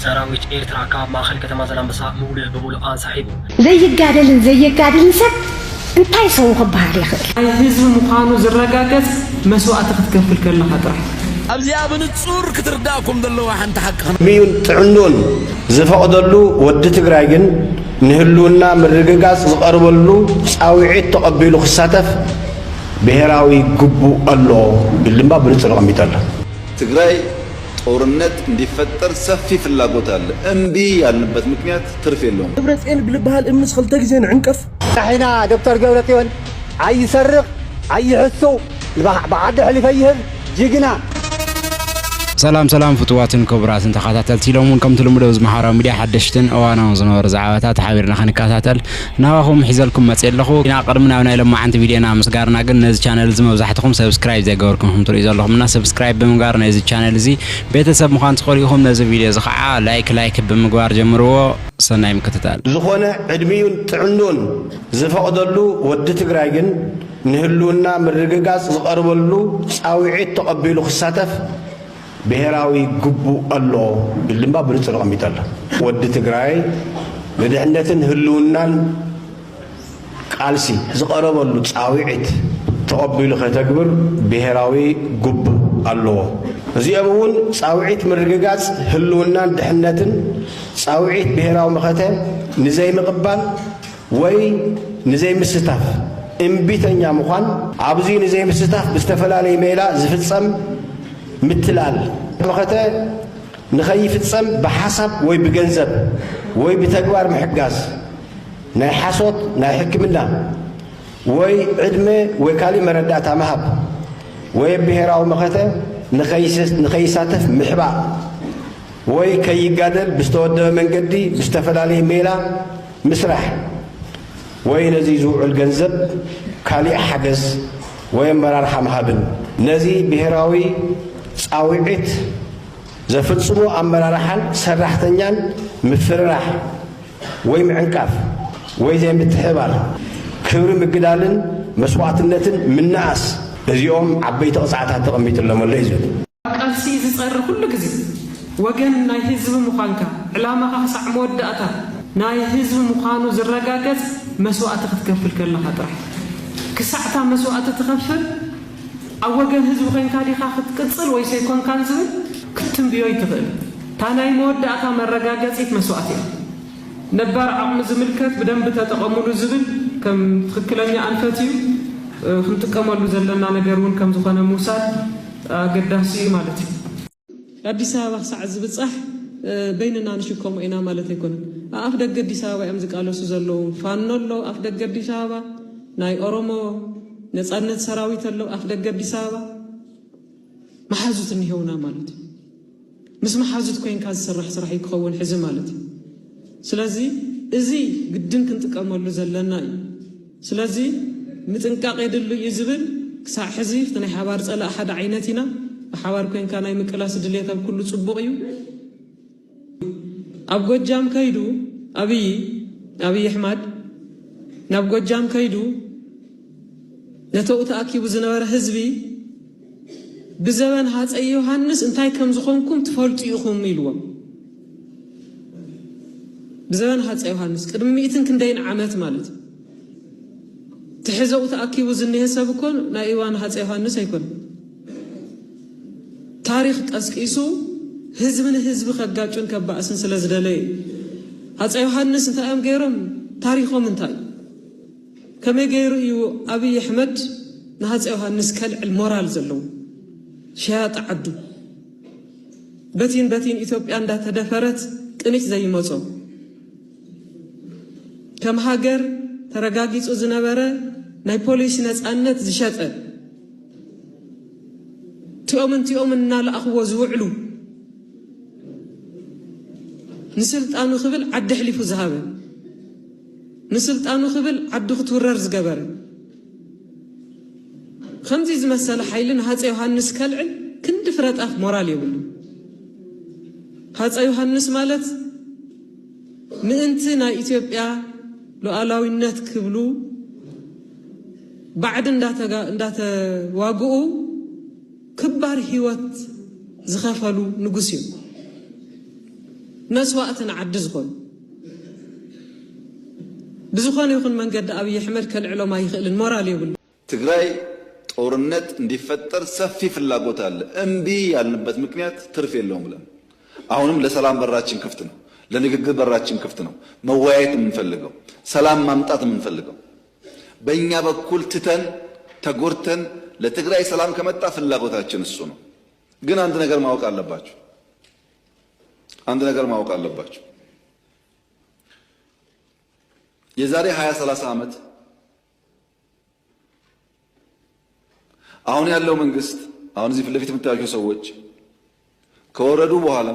ሰራዊት ኤርትራ ካብ ማእኸል ከተማ ዛላምበሳ ሙሉእ ብሙሉእ ኣንሳሒቡ። ዘይጋደልን ዘየጋድልን ሰብ እንታይ ሰው ክበሃል ይኽእል? ናይ ህዝቢ ምዃኑ ዝረጋገጽ መስዋእቲ ክትከፍል ከለኻ ጥራሕ። ኣብዚኣ ብንጹር ክትርዳእኩም ዘለዋ ሓንቲ ሓቂ ዕድሚኡን ጥዕንኡን ዝፈቕደሉ ወዲ ትግራይ ግን ንህልውና ምርግጋጽ ዝቐርበሉ ጻውዒት ተቐቢሉ ክሳተፍ ብሄራዊ ግቡእ ኣለዎ ኢሉ ድማ ብንጹር ኣቐሚጡ ኣሎ። ትግራይ ጦርነት እንዲፈጠር ሰፊ ፍላጎት አለ። እምቢ ያልንበት ምክንያት ትርፍ የለውም። ደብረጽዮን ብልበሃል እምስ ክልተ ግዜ ንዕንቀፍ። ዳሒና ዶክተር ገብረጽዮን ኣይሰርቕ ኣይሕሱ ብዓዲ ኣሕሊፈ ይህብ ጅግና። ሰላም ሰላም ፍትዋትን ክቡራትን ተኸታተልቲ ኢሎም እውን ከምቲ ልሙድ ኣብዚ ማሕበራዊ ሚድያ ሓደሽትን እዋናውን ዝነበሩ ዛዕባታት ሓቢርና ክንከታተል ናባኹም ሒዘልኩም መፅእ ኣለኹ ኢና። ቅድሚ ናብ ናይ ለማዓንቲ ቪድዮና ምስጋርና ግን ነዚ ቻነል እዚ መብዛሕትኹም ሰብስክራይብ ዘይገበርኩም ከም ትሪኡ ዘለኹም እና ሰብስክራይብ ብምግባር ነዚ ቻነል እዚ ቤተሰብ ምዃን ትኽእሉ ኢኹም። ነዚ ቪድዮ እዚ ከዓ ላይክ ላይክ ብምግባር ጀምርዎ። ሰናይ ምክትታል። ዝኾነ ዕድሚኡን ጥዕንኡን ዝፈቕደሉ ወዲ ትግራይ ግን ንህልውና ምርግጋፅ ዝቐርበሉ ፃውዒት ተቐቢሉ ክሳተፍ ብሄራዊ ግቡእ ኣሎ ኢሉ ድማ ብንፁር ኣቐሚጡ ኣሎ። ወዲ ትግራይ ንድሕነትን ህልውናን ቃልሲ ዝቐረበሉ ፃውዒት ተቐቢሉ ከተግብር ብሄራዊ ግቡእ ኣለዎ። እዚኦም እውን ፃውዒት ምርግጋፅ ህልውናን ድሕነትን ፃውዒት ብሄራዊ መኸተ ንዘይምቕባል ወይ ንዘይምስታፍ እምቢተኛ ምዃን፣ ኣብዚ ንዘይምስታፍ ብዝተፈላለየ ሜላ ዝፍፀም ምትላል መኸተ ንኸይፍፀም ብሓሳብ ወይ ብገንዘብ ወይ ብተግባር ምሕጋዝ፣ ናይ ሓሶት፣ ናይ ሕክምና ወይ ዕድመ ወይ ካሊእ መረዳእታ ምሃብ ወይ ኣብ ብሄራዊ መኸተ ንኸይስ- ንኸይሳተፍ ምሕባእ ወይ ከይጋደል ብዝተወደበ መንገዲ ብዝተፈላለየ ሜላ ምስራሕ ወይ ነዚ ዝውዕል ገንዘብ ካሊእ ሓገዝ ወይ ኣመራርሓ ምሃብን ነዚ ብሄራዊ ፃውዒት ዘፍፅሙ ኣመራርሓን ሰራሕተኛን ምፍርራሕ ወይ ምዕንቃፍ ወይ ዘይምትሕብባር፣ ክብሪ ምግዳልን መስዋእትነትን ምንኣስ፣ እዚኦም ዓበይቲ ቅፅዓታት ተቐሚጥሎም ኣሎ እዩ ዝብል። ኣብ ቃልሲ ዝጸሪ ኩሉ ግዜ ወገን ናይ ህዝቢ ምዃንካ፣ ዕላማኻ ክሳዕ መወዳእታ ናይ ህዝቢ ምዃኑ ዝረጋገጽ መስዋእቲ ክትከፍል ከለኻ ጥራሕ። ክሳዕታ መስዋእቲ ትኸፍል ኣብ ወገን ህዝቢ ኮይንካ ዲኻ ክትቅጽል ወይስ ኣይኮንካን ዝብል ክትትንብዮ ኣይትኽእል። እታ ናይ መወዳእታ መረጋገጺት መስዋእቲ እያ። ነባር ዓቕሚ ዝምልከት ብደንቢ ተጠቐሙሉ ዝብል ከም ትኽክለኛ ኣንፈት እዩ። ክንጥቀመሉ ዘለና ነገር እውን ከም ዝኾነ ምውሳድ ኣገዳሲ እዩ ማለት እዩ። ኣዲስ ኣበባ ክሳዕ ዝብጻሕ በይንና ንሽከሞ ኢና ማለት ኣይኮነን። ኣፍ ደገ ኣዲስ ኣበባ እዮም ዝቃለሱ ዘለዉ። ፋኖ ኣሎ ኣፍ ደገ ኣዲስ ኣበባ፣ ናይ ኦሮሞ ነጻነት ሰራዊት ኣሎ ኣፍ ደገ ኣዲስ ኣበባ። መሓዙት እኒሄውና ማለት እዩ። ምስ መሓዙት ኮይንካ ዝስራሕ ስራሕ እዩ ክኸውን ሕዚ ማለት እዩ። ስለዚ እዚ ግድን ክንጥቀመሉ ዘለና እዩ። ስለዚ ምጥንቃቕ የድሉ እዩ ዝብል ክሳዕ ሕዚ እቲ ናይ ሓባር ጸላእ ሓደ ዓይነት ኢና። ብሓባር ኮይንካ ናይ ምቅላስ ድሌት ኣብ ኩሉ ጽቡቕ እዩ። ኣብ ጎጃም ከይዱ ኣብይ ኣብይ ኣሕማድ ናብ ጎጃም ከይዱ ነተኡ ተኣኪቡ ዝነበረ ህዝቢ ብዘበን ሃፀይ ዮሃንስ እንታይ ከም ዝኾንኩም ትፈልጡ ኢኹም ኢልዎም። ብዘበን ሃፀይ ዮሃንስ ቅድሚ ሚእትን ክንደይን ዓመት ማለት እዩ። ትሕዘኡ ተኣኪቡ ዝኒሀ ሰብ እኮ ናይ እዋን ሃፀይ ዮሃንስ ኣይኮነን። ታሪኽ ቀስቂሱ ህዝቢ ንህዝቢ ከጋጩን ከባእስን ስለ ዝደለየ እዩ። ሃፀይ ዮሃንስ እንታይ እዮም ገይሮም? ታሪኾም እንታይ እዩ? ከመይ ገይሩ እዩ ኣብይ ኣሕመድ ንሃፀይ ዮሃንስ ከልዕል ሞራል ዘለዎ? ሸያጢ ዓዱ በቲን በቲን ኢትዮጵያ እንዳተደፈረት ቅኒት ዘይመጾ ከም ሃገር ተረጋጊጹ ዝነበረ ናይ ፖሊሲ ነጻነት ዝሸጠ እቲኦምን እቲኦምን እናለኣኽዎ ዝውዕሉ ንስልጣኑ ክብል ዓዲ ኣሕሊፉ ዝሃበ ንስልጣኑ ክብል ዓዱ ክትውረር ዝገበረ ከምዚ ዝመሰለ ሓይሊ ንሃፀይ ዮሃንስ ከልዕል ክንዲ ፍረጣፍ ሞራል የብሉ። ሃፀይ ዮሃንስ ማለት ምእንቲ ናይ ኢትዮጵያ ሉዓላዊነት ክብሉ ባዕዲ እንዳተዋግኡ ክባር ህይወት ዝኸፈሉ ንጉስ እዮም። መስዋእትን ዓዲ ዝኾኑ ብዝኾነ ይኹን መንገዲ ኣብይ ኣሕመድ ከልዕሎም ኣይኽእልን፣ ሞራል የብሉ። ትግራይ ጦርነት እንዲፈጠር ሰፊ ፍላጎት አለ። እምቢ ያልንበት ምክንያት ትርፍ የለውም ብለን አሁንም ለሰላም በራችን ክፍት ነው፣ ለንግግር በራችን ክፍት ነው። መወያየት የምንፈልገው ሰላም ማምጣት የምንፈልገው በእኛ በኩል ትተን ተጎድተን ለትግራይ ሰላም ከመጣ ፍላጎታችን እሱ ነው። ግን አንድ ነገር ማወቅ አለባችሁ። አንድ ነገር ማወቅ አለባችሁ። የዛሬ ሃያ ሠላሳ ዓመት አሁን ያለው መንግስት፣ አሁን እዚህ ፊት ለፊት የምታያቸው ሰዎች ከወረዱ በኋላ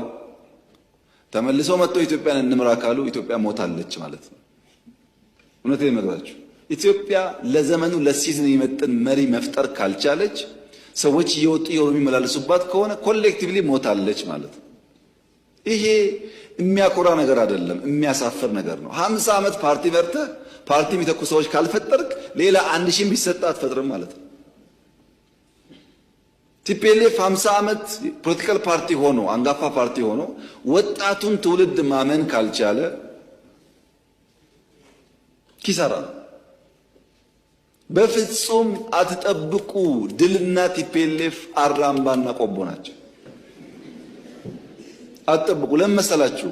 ተመልሰው መጥተው ኢትዮጵያን እንምራ ካሉ ኢትዮጵያ ሞታለች ማለት ነው። እውነቴን የምነግራችሁ፣ ኢትዮጵያ ለዘመኑ ለሲዝን የሚመጥን መሪ መፍጠር ካልቻለች፣ ሰዎች እየወጡ እየወረዱ የሚመላለሱባት ከሆነ ኮሌክቲቭሊ ሞታለች ማለት ነው። ይሄ የሚያኮራ ነገር አይደለም፣ የሚያሳፍር ነገር ነው። ሀምሳ ዓመት ፓርቲ መርተህ ፓርቲ የሚተኩ ሰዎች ካልፈጠርክ ሌላ አንድ ሺህም ቢሰጥ አትፈጥርም ማለት ነው። ቲፒኤልኤፍ ሀምሳ ዓመት ፖለቲካል ፓርቲ ሆኖ አንጋፋ ፓርቲ ሆኖ ወጣቱን ትውልድ ማመን ካልቻለ ኪሳራ ነው። በፍጹም አትጠብቁ። ድልና ቲፒኤልኤፍ አራምባና ቆቦ ናቸው። አትጠብቁ። ለምን መሰላችሁ?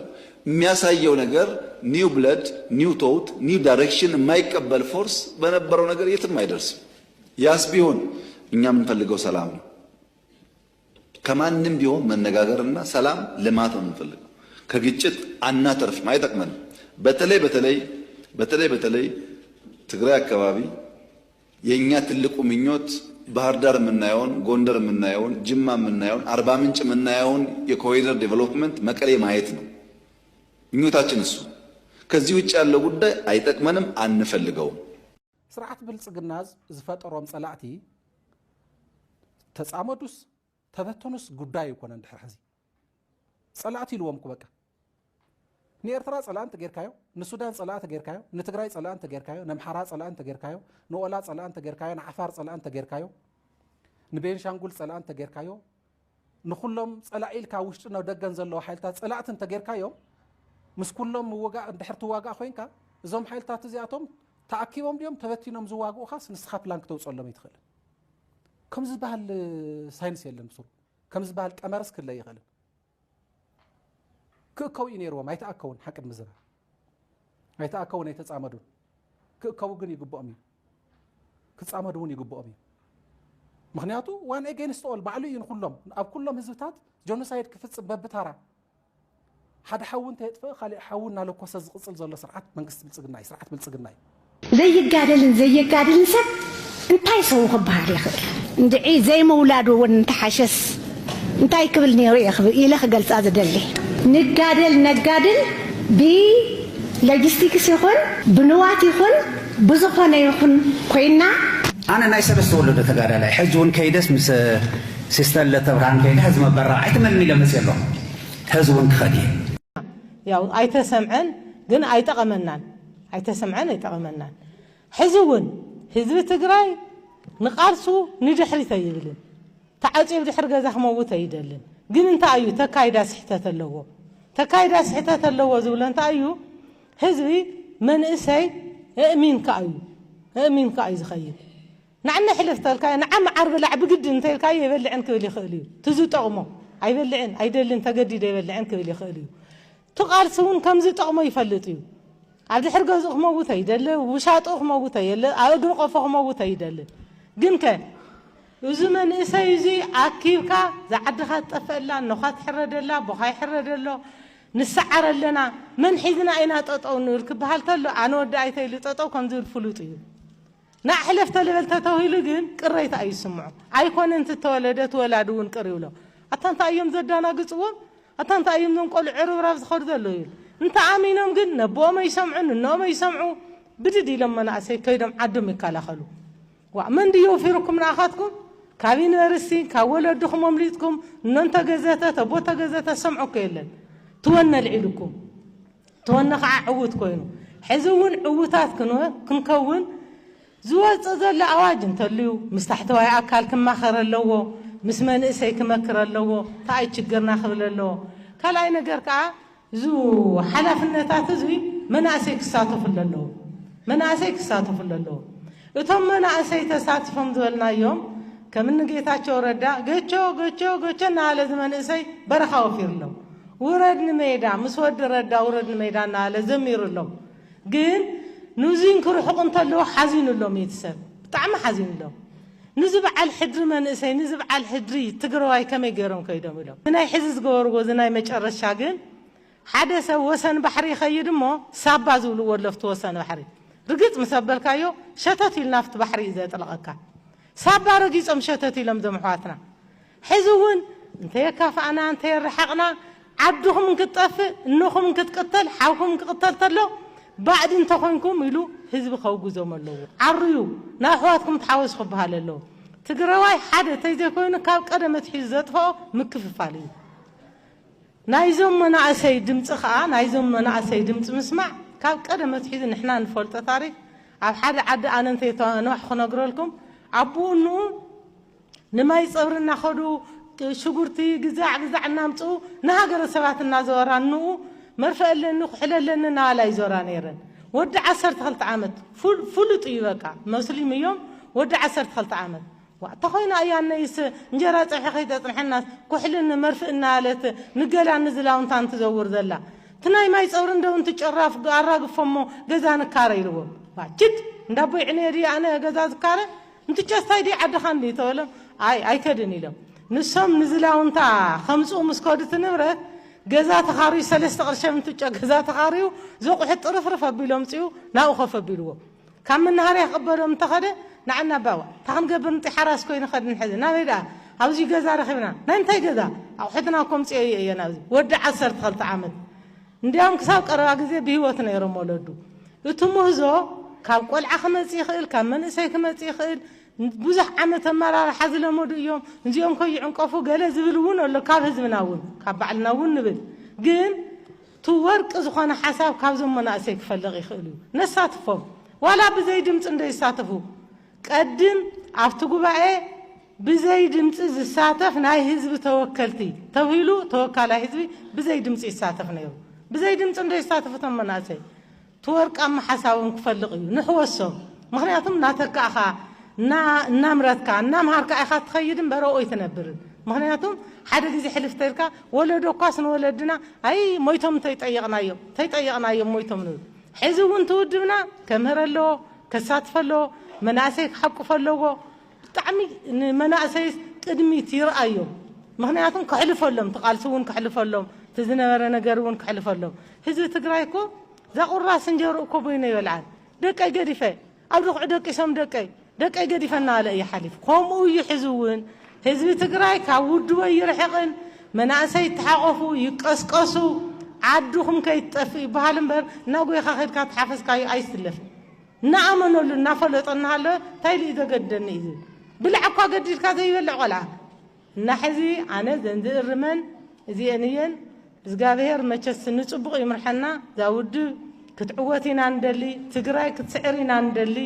የሚያሳየው ነገር new blood, new thought, new direction የማይቀበል ፎርስ በነበረው ነገር የትም አይደርስም። ያስ ቢሆን እኛ የምንፈልገው ሰላም ነው። ከማንም ቢሆን መነጋገርና ሰላም ልማት ነው የምንፈልገው። ከግጭት አናተርፍም፣ አይጠቅመንም። በተለይ በተለይ በተለይ በተለይ ትግራይ አካባቢ የእኛ ትልቁ ምኞት ባህር ዳር የምናየውን፣ ጎንደር የምናየውን፣ ጅማ የምናየውን፣ አርባ ምንጭ የምናየውን የኮሪደር ዴቨሎፕመንት መቀሌ ማየት ነው ምኞታችን እሱ። ከዚህ ውጭ ያለው ጉዳይ አይጠቅመንም፣ አንፈልገውም። ስርዓት ብልፅግና ዝፈጠሮም ፀላእቲ ተፃመዱስ ተበተኑስ ጉዳይ ኣይኮነን። ድሕሪ ሕዚ ፀላእቲ ኢልዎም እኮ በቃ። ንኤርትራ ፀላእ እንተጌርካዮ፣ ንሱዳን ፀላእ እንተጌርካዮ፣ ንትግራይ ፀላእ እንተጌርካዮ፣ ነምሓራ ፀላእ እንተጌርካዮ፣ ንኦላ ፀላእ እንተጌርካዮ፣ ንዓፋር ፀላእ እንተጌርካዮ፣ ንቤንሻንጉል ፀላእ እንተጌርካዮ፣ ንኹሎም ፀላኢ ኢልካ ውሽጥን ኣብ ደገን ዘለዉ ሓይልታት ፀላእቲ እንተጌርካዮም፣ ምስ ኩሎም ምውጋእ እንድሕር ትዋጋእ ኮይንካ፣ እዞም ሓይልታት እዚኣቶም ተኣኪቦም ድዮም ተበቲኖም ዝዋግኡኻስ ንስኻ ፕላን ክተውፀሎም ኣይትኽእልን። ከምዚ ዝበሃል ሳይንስ የለን ብስሩ። ከምዚ ዝበሃል ቀመርስ ክህለ ኣይኽእልን። ክእከቡ እዩ ነይርዎም፣ ኣይተኣከቡን። ሓቂ ንምዝራብ ኣይተኣከቡን፣ ኣይተፃመዱን። ክእከቡ ግን ይግብኦም እዩ፣ ክፃመዱ እውን ይግብኦም እዩ። ምክንያቱ one against all ባዕሉ እዩ ንኩሎም፣ ኣብ ኩሎም ህዝብታት ጀኖሳይድ ክፍፅም በብታራ ሓደ ሓዊ እንተየጥፈአ ካሊእ ሓዊ እናለኮሰ ዝቕፅል ዘሎ ስርዓት መንግስቲ ብልፅግና እዩ፣ ስርዓት ብልፅግና እዩ። ዘይጋደልን ዘየጋድልን ሰብ እንታይ ሰው ክበሃል ይኽእል? እንድዒ ዘይምውላዱ እውን እንተሓሸስ እንታይ ክብል ነይሩ እየ ክብ- ኢለ ክገልፃ ዝደሊ። ንጋደል ነጋድል ብሎጂስቲክስ ይኹን ብንዋት ይኹን ብዝኾነ ይኹን ኮይና ኣነ ናይ ሰለስተ ወለዶ ተጋዳላይ ሕጂ እውን ከይደስ ምስ ሲስተር ለተብርሃን ከይደ ህዝቢ መበራቕ ኣይተመልሚለ መፅእ ኣለኹ። ህዝቢ እውን ክኸድ እየ። ያው ኣይተሰምዐን ግን ኣይጠቐመናን። ኣይተሰምዐን ኣይጠቐመናን። ሕዚ እውን ህዝቢ ትግራይ ንቓልሱ ንድሕሪት ኣይብልን። ተዓፅዩ ድሕሪ ገዛ ክመውት ኣይደልን። ግን እንታይ እዩ ተካይዳ ስሕተት ኣለዎ። ተካይዳ ስሕተት ኣለዎ ዝብሎ እንታይ እዩ? ህዝቢ መንእሰይ እእሚን ከኣ እዩ እእሚን ከኣ እዩ ዝኸይድ። ንዓና ሕለፍ ተልካዮ ንዓ መዓር ብላዕ ብግዲ እንተልካዮ የበልዕን ክብል ይኽእል እዩ። ትዝጠቕሞ ኣይበልዕን ኣይደልን ተገዲደ የበልዕን ክብል ይኽእል እዩ። እቲ ቃልሲ እውን ከም ዝጠቕሞ ይፈልጥ እዩ። ኣብ ድሕሪ ገዝኡ ክመውት ኣይደሊ፣ ውሻጥኡ ክመውት ኣየለ፣ ኣብ እግሪ ቆፎ ክመውት ኣይደልን። ግንከ እዚ መንእሰይ እዚ ኣኪብካ ዝዓድኻ ትጠፍአላ፣ እኖኻ ትሕረደላ፣ ኣቦኻ ይሕረደሎ፣ ንሰዓር ኣለና፣ መን ሒዝና ኢና ጠጠው ንብል ክበሃል ተሎ ኣነ ወዲ ኣይተ ኢሉ ጠጠው ከም ዝብል ፍሉጥ እዩ። ንዓ ሕለፍ ተልበል ተተውሂሉ ግን ቅሬታ እዩ ዝስምዖ። ኣይኮነን እቲ ተወለደ እቲ ወላዲ እውን ቅር ይብሎ። ኣታ እንታይ እዮም ዘዳናግፅዎም? ኣታ እንታይ እዮም ዞም ቆልዑ ዕርብራብ ዝኸዱ ዘለዉ ይብል። እንተ ኣሚኖም ግን ነቦኦም ኣይሰምዑ ንኖኦም ኣይሰምዑ ብድድ ኢሎም መናእሰይ ከይዶም ዓዶም ይከላኸሉ። ዋእ መን ድዩ ኣውፊሩኩም ንኣኻትኩም? ካብ ዩኒቨርሲቲ ካብ ወለድኹም ኣምሊጥኩም እኖ እንተገዘተ ተቦ ተገዘተ ዝሰምዖ እኮ የለን። ትወነ ኣልዒሉኩም። ተወነ ከዓ ዕዉት ኮይኑ ሕዚ እውን ዕዉታት ክንከውን ዝወፅእ ዘሎ ኣዋጅ እንተልዩ ምስ ታሕተዋይ ኣካል ክማኸር ኣለዎ፣ ምስ መንእሰይ ክመክር ኣለዎ፣ እንታይ ችግርና ክብል ኣለዎ። ካልኣይ ነገር ከዓ እዚ ሓላፍነታት እዚ መናእሰይ ክሳተፉ ኣለዎም። መናእሰይ ክሳተፉ ኣለዎም። እቶም መናእሰይ ተሳቲፎም ዝበልናዮም ከም እኒ ጌታቸው ረዳ ገቾ ገቾ ገቾ እናበለ እዚ መንእሰይ በረኻ ወፊሩ ኣሎ። ውረድ ንሜዳ፣ ምስ ወዲ ረዳ ውረድ ንሜዳ እናበለ ዘሚሩ ኣሎ። ግን ንዚን ክርሕቑ እንተለዉ ሓዚኑ ኣሎ፣ ሚእቲ ሰብ ብጣዕሚ ሓዚኑ ኣሎ። ንዚ በዓል ሕድሪ መንእሰይ፣ ንዚ በዓል ሕድሪ ትግራዋይ ከመይ ገይሮም ከይዶም ኢሎም። እዚ ናይ ሕዚ ዝገበርዎ፣ እዚ ናይ መጨረሻ ግን ሓደ ሰብ ወሰን ባሕሪ ይኸይድ እሞ ሳባ ዝብልዎ ኣሎ ኣብቲ ወሰን ባሕሪ። ርግጽ ምስ ኣበልካዮ ሸተት ኢልና ኣብቲ ባሕሪ እዩ ዘጥለቐካ። ሳባ ረጊጾም ሸተት ኢሎም እዞም ኣሕዋትና። ሕዚ እውን እንተየካፋእና፣ እንተየረሓቕና፣ ዓድኹም እንክትጠፍእ፣ እኖኹም እንክትቅተል፣ ሓውኩም እንክቅተል ተሎ፣ ባዕዲ እንተኾይንኩም ኢሉ ህዝቢ ከውግዞም ኣለዎ። ዓርዩ፣ ናብ ኣሕዋትኩም ተሓወስ ክበሃል ኣለዎ። ትግራዋይ ሓደ ተይዘይኮይኑ ካብ ቀደም ኣትሒዙ ዘጥፍኦ ምክፍፋል እዩ። ናይዞም መናእሰይ ድምፂ ኸዓ፣ ናይዞም መናእሰይ ድምፂ ምስማዕ ካብ ቀደም ኣትሒዙ ንሕና ንፈልጦ ታሪክ፣ ኣብ ሓደ ዓዲ ኣነ እንተይተነዋሕኩ ክነግረልኩም፣ ኣቦኡ እንኡ ንማይ ፀብሪ እናኸዱ ሽጉርቲ ግዛዕ ግዛዕ እናምፅኡ ንሃገረ ሰባት እናዘወራ እንኡ መርፍእ ኣለኒ ኩሕሊ ኣለኒ እናበላ ይዞራ ነይረን። ወዲ ዓሰርተ ክልተ ዓመት ፉል-፣ ፍሉጥ እዩ በቃ፣ መስሊም እዮም። ወዲ ዓሰርተ ክልተ ዓመት። ዋ፣ ተኾይና እያ እነይስ እንጀራ ፀብሒ ከይተፅንሐናስ ኩሕልን መርፍእ እናበለት ንገላ ንዝላውንታ እንትዘውር ዘላ። እቲ ናይ ማይ ፀብሪ እንደው እንትጨራፍ ኣራግፎ እሞ ገዛ ንካረ ኢልዎም። ዋ፣ ችድ፣ እንዳቦይ ዕንየ ድየ ኣነ ገዛ ዝካረ? እንትጨስታይ ድየ ዓድኻ እንዲ ተበሎም፣ ኣይ፣ ኣይከድን ኢሎም። ንሶም ንዝላውንታ ከምፅኡ ምስ ከዱ እቲ ንብረት፣ ገዛ ተኻርዩ ሰለስተ ቅርሺ ኣብ እንትጨ ገዛ ተኻርዩ፣ ዘቑሑ ጥርፍርፍ ኣቢሉ ኣምፅኡ ናብኡ ኮፍ ኣቢልዎ። ካብ መናሃርያ ክቕበሎም እንተኸደ፣ ንዓና ኣባዋ፣ እንታይ ክንገብር፣ ንጢ ሓራስ ኮይኑ ኸድን ሕዚ። ናበይ ደኣ? ኣብዚ ገዛ ረኺብና። ናይ እንታይ ገዛ? ኣቑሑትና እኮ ኣምፅኤዮ እየ ናብዚ። ወዲ ዓሰርተ ክልተ ዓመት። እንዲያውም ክሳብ ቀረባ ግዜ ብህይወት ነይሮም ወለዱ። እቲ ምህዞ ካብ ቆልዓ ክመጽእ ይኽእል፣ ካብ መንእሰይ ክመጽእ ይኽእል። ብዙሕ ዓመት ኣመራርሓ ዝለመዱ እዮም። እዚኦም ከይዕንቀፉ ገለ ዝብል እውን ኣሎ፣ ካብ ህዝብና እውን፣ ካብ ባዕልና እውን ንብል። ግን እቲ ወርቂ ዝኾነ ሓሳብ ካብዞም መናእሰይ ክፈልቕ ይኽእል እዩ። ነሳትፎም። ዋላ ብዘይ ድምፂ እንዶ ይሳተፉ። ቀድም ኣብቲ ጉባኤ ብዘይ ድምፂ ዝሳተፍ ናይ ህዝቢ ተወከልቲ ተብሂሉ፣ ተወካላይ ህዝቢ ብዘይ ድምፂ ይሳተፍ ነይሩ። ብዘይ ድምፂ እንዶ ይሳተፉ እቶም መናእሰይ። እቲ ወርቃማ ሓሳቦም ክፈልቕ እዩ። ንሕወሶም። ምኽንያቱም እናተካእኻ፣ እና-፣ እናምረትካ፣ እናምሃርካ ኢኻ ትኸይድ እምበር ኣብኡ ኣይትነብርን። ምኽንያቱም ሓደ ግዜ ሕልፍ ተልካ፣ ወለዶ እኳስ ንወለድና፣ ኣይ ሞይቶም እንተይጠየቕናዮም፣ እንተይጠየቕናዮም ሞይቶም ንብል። ሕዚ እውን እቲ ውድብና ከምህር ኣለዎ፣ ከሳትፍ ኣለዎ፣ መናእሰይ ክሓቁፍ ኣለዎ። ብጣዕሚ ንመናእሰይስ ቅድሚት ይርኣዮም። ምኽንያቱም ከሕልፈሎም፣ እቲ ቃልሲ እውን ከሕልፈሎም፣ እቲ ዝነበረ ነገር እውን ከሕልፈሎም። ህዝቢ ትግራይ እኮ እዛ ቁራስ እንጀርኡ እኮ በይኑ ኣይበልዓን። ደቀይ ገዲፈ፣ ኣብ ድኹዒ ደቂሶም ደቀይ፣ ደቀይ ገዲፈ እናበለ እዩ ሓሊፉ። ከምኡ እዩ ሕዚ እውን ህዝቢ ትግራይ ካብ ውድቡ ኣይርሕቕን። መናእሰይ ይተሓቆፉ፣ ይቀስቀሱ፣ ዓድኹም ከይትጠፍእ ይበሃል እምበር እናጎይኻ ከድካ ተሓፈስካዮ ኣይስለፍን። እናኣመነሉ እናፈለጦ እናሃለወ እንታይ ኢሉ እዩ ዘገድደኒ እዩ ዝብል። ብላዕ እኳ ገዲድካ ዘይበልዕ ቆልዓ። እና ሕዚ ኣነ ዘን ዝእርመን እዚአን እየን። እግዚኣብሔር መቸስ ንጽቡቕ ይምርሐና። እዛ ውድብ ክትዕወት ኢና ንደሊ፣ ትግራይ ክትስዕር ኢና ንደሊ።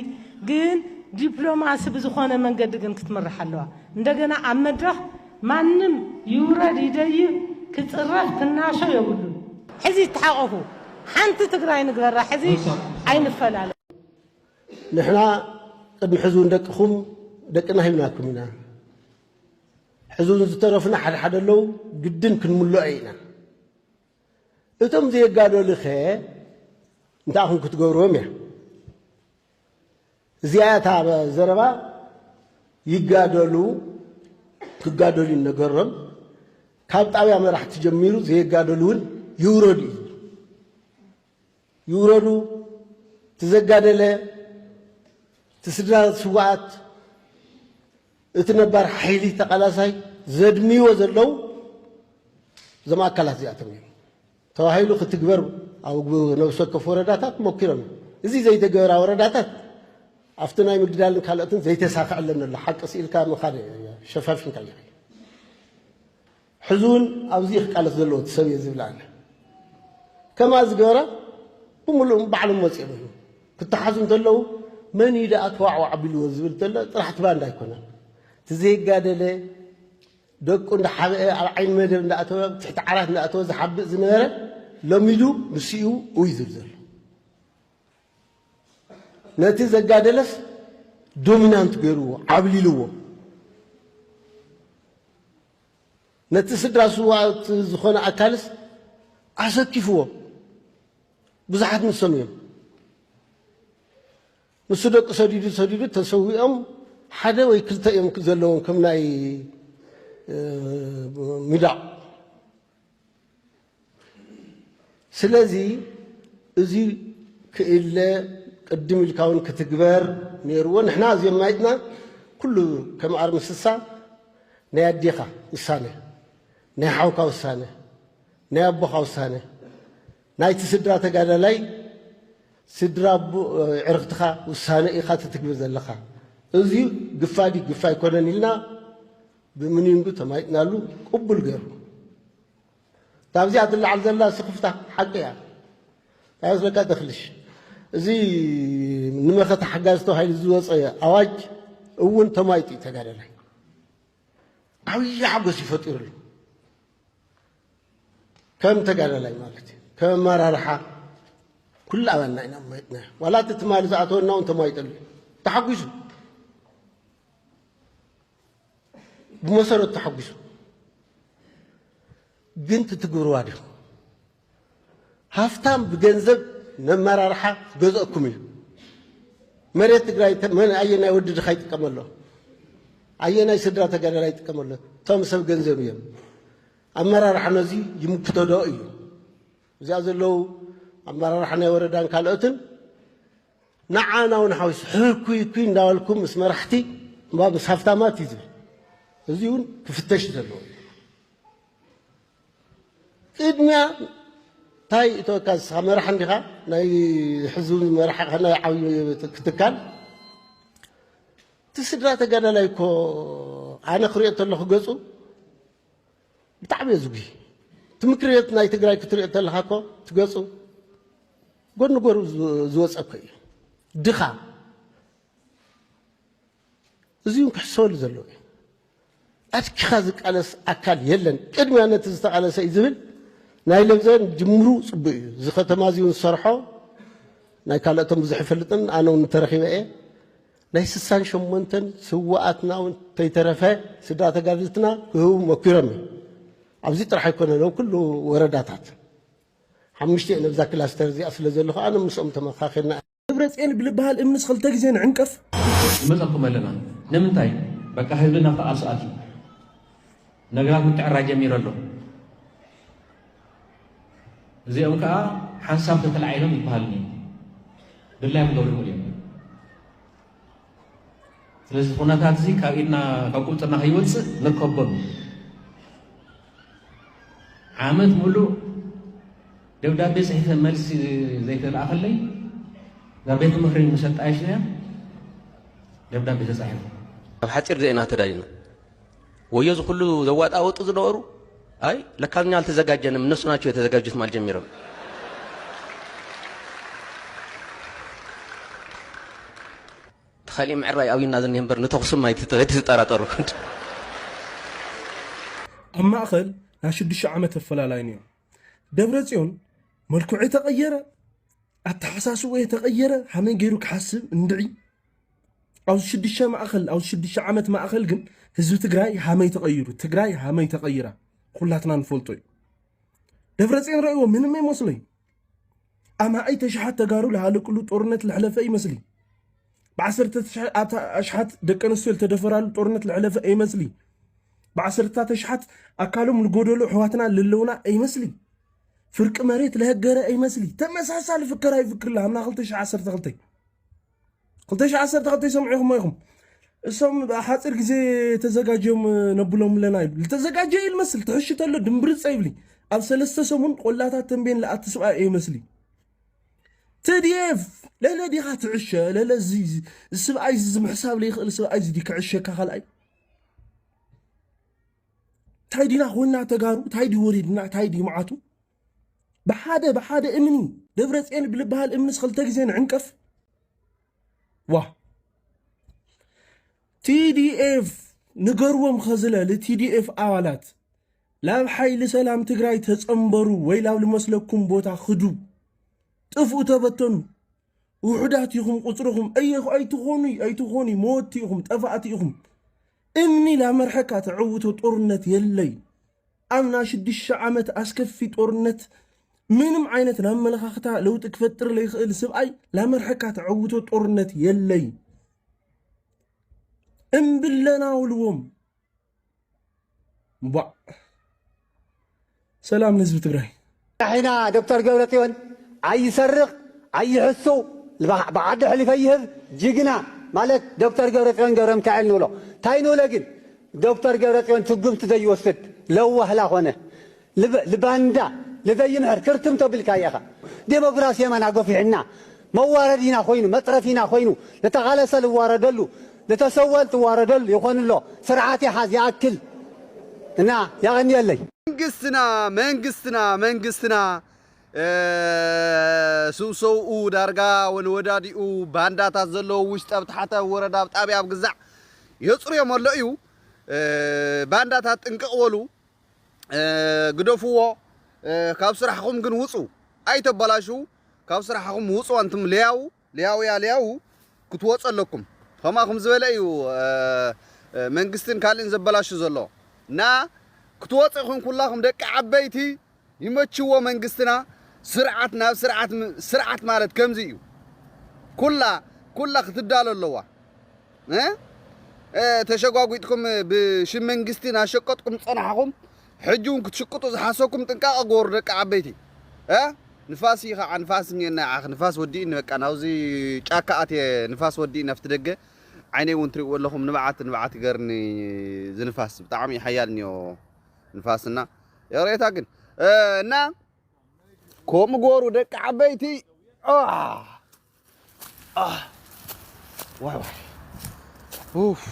ግን ዲፕሎማሲ ብዝኾነ መንገዲ ግን ክትምራሕ ኣለዋ። እንደገና ኣብ መድረኽ ማንም ይውረድ ይደይብ ክጽረፍ ክናሾ የብሉን። ሕዚ ይተሓቆፉ፣ ሓንቲ ትግራይ ንግበራ። ሕዚ ኣይንፈላለ። ንሕና ቅድሚ ሕዚ እውን ደቅኹም ደቅና ሂብናኩም ኢና። ሕዚ እውን ዝተረፉና ሓደ ሓደ ኣለዉ፣ ግድን ክንምልኦ ኢና። እቶም ዘየጋደሉ ኸ እንታይ ኢኹም ክትገብርዎም እያ? እዚኣ እታ ዘረባ ይጋደሉ፣ ክጋደሉ ይነገሮም። ካብ ጣብያ መራሕቲ ጀሚሩ ዘየጋደሉ እውን ይውረዱ እዩ። ይውረዱ፣ እቲ ዘጋደለ፣ እቲ ስድራ ስውኣት፣ እቲ ነባር ሓይሊ ተቓላሳይ ዘድምይዎ ዘለዉ እዞም ኣካላት እዚኣቶም እዮም። ተባሂሉ ክትግበር ኣብ ነብሲ ወከፍ ወረዳታት ሞኪሮም እዮም። እዚ ዘይተገበራ ወረዳታት ኣብቲ ናይ ምግዳልን ካልኦትን ዘይተሳኽዐለን ኣሎ። ሓቂ ስኢልካ ምኻድ ሸፋፊንካ እያ። ሕዚ እውን ኣብዚ ክቃለስ ዘለዎ እቲ ሰብ እየ ዝብል ኣነ። ከምኣ ዝገበረ ብምሉእ ባዕሎም መፂኦም እዮም። ክተሓዙ እንተለዉ መን እዩ ደኣ ተዋዕዋዕ ኣቢልዎ ዝብል እንተሎ ጥራሕ እቲ ባንዳ ኣይኮነን። እቲ ዘይጋደለ ደቁ እንዳሓብአ ኣብ ዓይኒ መደብ እንዳኣተወ ኣብ ትሕቲ ዓራት እንዳኣተወ ዝሓብእ ዝነበረ ለሚዱ ምስኡ እዩ ዝብል ዘሎ። ነቲ ዘጋደለስ ዶሚናንት ገይርዎ፣ ዓብሊልዎ። ነቲ ስድራ ስውኣት ዝኾነ ኣካልስ ኣሰኪፍዎ። ብዙሓት ንሶም እዮም። ንሱ ደቂ ሰዲዱ ሰዲዱ ተሰዊኦም ሓደ ወይ ክልተ እዮም ዘለዎም ከም ናይ፣ እ፣ ሚዳቕ። ስለዚ እዚ ክእለ ቅድም ኢልካ እውን ክትግበር ነይርዎ። ንሕና እዚኦም ማይጥና ኩሉ ከም ኣርሚ ስሳ ናይ ኣዴኻ ውሳነ፣ ናይ ሓውካ ውሳነ፣ ናይ ኣቦኻ ውሳነ፣ ናይቲ ስድራ ተጋዳላይ ስድራ ኣቦ፣ ዕርኽትኻ ውሳነ ኢኻ ትትግብር ዘለኻ። እዚ ግፋ ድዩ ግፋ ኣይኮነን ኢልና ብምንንጉ ተማይጥናሉ ቅቡል ገይሩ። ካብዚኣ ትለዓል ዘላ ስኽፍታ ሓቂ እያ። እንታይ መስለካ ተኽልሽ? እዚ ንመኸተ ሓጋዚ ተባሂሉ ዝወፀ ኣዋጅ እውን ተማይጡ እዩ ተጋዳላይ። ዓብዪ ሓጎስ እዩ ፈጢሩሉ። ከም ተጋዳላይ ማለት እዩ። ከም ኣመራርሓ ኩሉ ኣባልና ኢና ማይጥና። ዋላ እቲ ትማሊ ዝኣተወና እውን ተማይጠሉ። ተሓጒሱ። ብመሰረቱ ተሓጒሱ። ግን ትትግብርዋ ዲኹም? ሃፍታም ብገንዘብ ነመራርሓ ክገዝአኩም እዩ። መሬት ትግራይ ተ-፣ መን ኣየናይ ወዲ ድኻ ይጥቀመሎ? ኣየናይ ስድራ ተጋዳላይ ይጥቀመሎ? እቶም ሰብ ገንዘብ እዮም። ኣመራርሓ ነዚ ይምክቶ ዶ እዩ? እዚኣ ዘለዉ ኣመራርሓ ናይ ወረዳን ካልኦትን ንዓና እውን ሓዊሱ ሕኩይ ኩይ እንዳበልኩም ምስ መራሕቲ እምባ ምስ ሃፍታማት እዩ ዝብል። እዚ እውን ክፍተሽ ዘለዎ እዩ። ቅድሚያ እንታይ እተወካ ንስኻ መራሕ እንዲኻ ናይ ሕዝቢ መራሕ ኢኻ ናይ ዓብዪ ትካል እቲ ስድራ ተጋዳላይ እኮ ኣነ ክሪኦ ተለኹ ገፁ ብጣዕሚ እየ ዝጉሂ። እቲ ምክሪ ቤት ናይ ትግራይ ክትሪኦ ተለኻ እኮ እቲ ገፁ ጎኒ ጎሩ ዝ-፣ ዝወፀ እኮ እዩ። ድኻ እዚ እውን ክሕሰበሉ ዘለዎ እዩ። ኣድኪኻ ዝቃለስ ኣካል የለን። ቅድሚያ ነቲ ዝተቓለሰ እዩ ዝብል ናይ ለብዘን ጅምሩ ፅቡቅ እዩ። እዚ ከተማ እዚ እውን ዝሰርሖ ናይ ካልኦቶም ብዙሕ ይፈልጥን ኣነ እውን ተረኺበ እየ። ናይ ስሳን ሸሞንተን ስዋኣትና እውን ተይተረፈ ስድራ ተጋድልትና ክህቡ መኪሮም እዮም። ኣብዚ ጥራሕ ኣይኮነን ኣብ ኩሉ ወረዳታት ሓሙሽተ እየን ኣብዛ ክላስተር እዚኣ ስለ ዘለኹ ኣነ ምስኦም ተመኻኺርና። ደብረፅዮን ብልበሃል እምንስ ክልተ ግዜ ንዕንቀፍ። ንመፀኩም ኣለና ንምንታይ በቃ ህዝቢ ናብቲ ቃልሲ ኣትዩ ነገራት ምትዕራ ጀሚሩ ኣሎ። እዚኦም ከዓ ሓንሳብ ተተላዒሎም ይበሃል ድላዮም ገብሩ እዮም። ስለዚ ኩነታት እዚ ካብ ኢድና ካብ ቁፅርና ከይወፅእ ንከቦም ዓመት ሙሉእ ደብዳቤ ፅሒፈ መልሲ ዘይተለኣኸለይ ናብ ቤት ምኽሪ ምስ ኣጣየሽናያ ደብዳቤ ተፃሒፉ። ኣብ ሓፂር ግዜ ኢና ተዳሊና። ወዮ እዚ ኩሉ ዘዋጣወጡ ዝነበሩ ኣይ ለካ እኛ አልተዘጋጀንም እነሱ ናቸው የተዘጋጁት ማለት ጀሚሮም። ተኻሊእ ምዕራይ ኣብዩና ዝኒሀ እምበር ንተኹስም ኣይትጠራጠሩ። ኣብ ማእኸል ናይ ሽዱሽተ ዓመት ኣፈላላይ ነይሩ። ደብረ ጽዮን መልክዑ የተቐየረ፣ ኣተሓሳስቦ የተቐየረ፣ ሃመይ ገይሩ ክሓስብ እንድዒ። ኣብዚ ሽዱሽተ ማእኸል፣ ኣብዚ ሽዱሽተ ዓመት ማእኸል ግን ህዝቢ ትግራይ ሃመይ ተቐይሩ፣ ትግራይ ሃመይ ተቐይራ ኩላትና ንፈልጦ እዩ። ደብረ ጽዮን ረእይዎ ምንም ኣይመስሎይ። ኣማኢት ኣሽሓት ተጋሩ ለሃለቅሉ ጦርነት ለሕለፈ ይመስሊ። ብዓሰርተ ኣሽሓት ደቂ ኣንስትዮ ዝተደፈራሉ ጦርነት ለሕለፈ ይመስሊ። ብዓሰርታት ኣሽሓት ኣካሎም ልጎደሉ ኣሕዋትና ለለውና ይመስሊ። ፍርቂ መሬት ለህገረ ይመስሊ። ተመሳሳሊ ፍከራ ይፍክር ለሃምና ክልተ ሽሕ ዓሰርተ ክልተ ክልተ ሽሕ ዓሰርተ ክልተ ይሰምዑ ኢኹም ኢኹም እሶም ሓፂር ግዜ ተዘጋጅዮም ነብሎም ኣለና ይብል ዝተዘጋጀ እዩ ልመስል ትሕሽተሎ ድምብርፀ ይብሊ ኣብ ሰለስተ ሰሙን ቆላታት ተንቤን ለኣቲ ስብኣይ እዩ መስሊ ትዲኤፍ ለለ ዲኻ ትዕሸ ለለ ስብኣይ ዝምሕሳብ ለይኽእል ስብኣይ ዝዲ ክዕሸካ ካልኣይ እንታይ ዲና ኮይና ተጋሩ እንታይ ዲ ወሪድና እንታይ ዲ መዓቱ ብሓደ ብሓደ እምኒ ደብረ ፅዮን ብልበሃል እምንስ ክልተ ግዜ ንዕንቀፍ ዋ ቲዲኤፍ ንገርዎም ኸዝለ ቲዲኤፍ ኣባላት ላብ ሓይሊ ሰላም ትግራይ ተጸንበሩ ወይ ላብ ልመስለኩም ቦታ ኽዱ። ጥፍኡ ተበተኑ። ውሑዳት ኢኹም ቁጽርኹም። እየ ኣይትኾኑ፣ ኣይትኾኑ፣ መወቲ ኢኹም፣ ጠፋእቲ ኢኹም። እምኒ ላመርሐካ ተዕውቶ ጦርነት የለይ። ኣብ ናይ ሽዱሽተ ዓመት ኣስከፊ ጦርነት ምንም ዓይነት ናይ ኣመለኻኽታ ለውጢ ክፈጥር ለይኽእል ስብኣይ ላመርሐካ ተዕውቶ ጦርነት የለይ። እምብለና ውልዎም። ቧዕ። ሰላም ንህዝቢ ትግራይ። ኢና ዶክተር ገብረጽዮን ኣይሰርቕ ኣይሕሱ ብዓ- ብዓዲ ሕሊፈ ይህብ ጅግና ማለት ዶክተር ገብረጽዮን ገብረ ሚካኤል ንብሎ። እንታይ ንብሎ ግን ዶክተር ገብረጽዮን ስጉምቲ ዘይወስድ ለዋህ ላኾነ ልብ- ልባንዳ ልዘይምሕር ክርትም ተብልካ ኢኻ። ዴሞክራሲ የማና ገፊሕና መዋረዲና ኮይኑ መጥረፊና ኮይኑ ንተቓለሰ ልዋረደሉ ንተሰወል ትዋረደሉ ይኾን ኣሎ። ስርዓት ይሓዝ ይኣክል እና ያቐንየለይ። መንግስትና መንግስትና መንግስትና እ፣ ስውሰውኡ ዳርጋ ወንወዳዲኡ ባንዳታት ዘለዉ ውሽጢ ኣብ ታሕተ ወረዳ ኣብ ጣብያ ኣብ ግዛዕ የፅርዮም ኣሎ እዩ። እ፣ ባንዳታት ጥንቅቕ በሉ። እ፣ ግደፍዎ። እ፣ ካብ ስራሕኹም ግን ውፁ። ኣይተበላሽዉ። ካብ ስራሕኹም ውፁ። ኣንቱም ለያዉ ለያውያ ለያው ክትወፁ ኣለኩም። ከምኣ ከም ዝበለ እዩ። እ፣ እ፣ መንግስትን ካልእን ዘበላሹ ዘሎ እና ክትወፁ ይኹን ኩላኹም ደቂ ዓበይቲ ይመችዎ መንግስትና። ስርዓት ናብ ስርዓት ም- ስርዓት ማለት ከምዚ እዩ። ኩላ ኩላ ክትዳሎ ኣለዋ። እ? እ፣ ተሸጓጒጥኩም ብሽም መንግስቲ ናሸቀጥኩም ዝጸናሕኹም ሕጂ እውን ክትሽቅጡ ዝሓሰብኩም ጥንቃቐ ግበሩ ደቂ ዓበይቲ። እ? ንፋስ እዩ ከዓ ንፋስ እኒአና ይዓኽ ንፋስ ወዲእኒ በቃ ናብዚ ጫካ ኣትየ ንፋስ ወዲእኒ ኣብቲ ደገ ዓይነይ እውን ትሪእዎ ኣለኹም ንብዓት ንብዓት ይገርኒ ዝንፋስ ብጣዕሚ ሓያል እኒኦ ንፋስና የቕሬታ ግን እ፣ እና ከምኡ ግበሩ ደቂ ዓበይቲ። አ፣ አ፣ ዋይ፣ ዋይ። ኡፍ።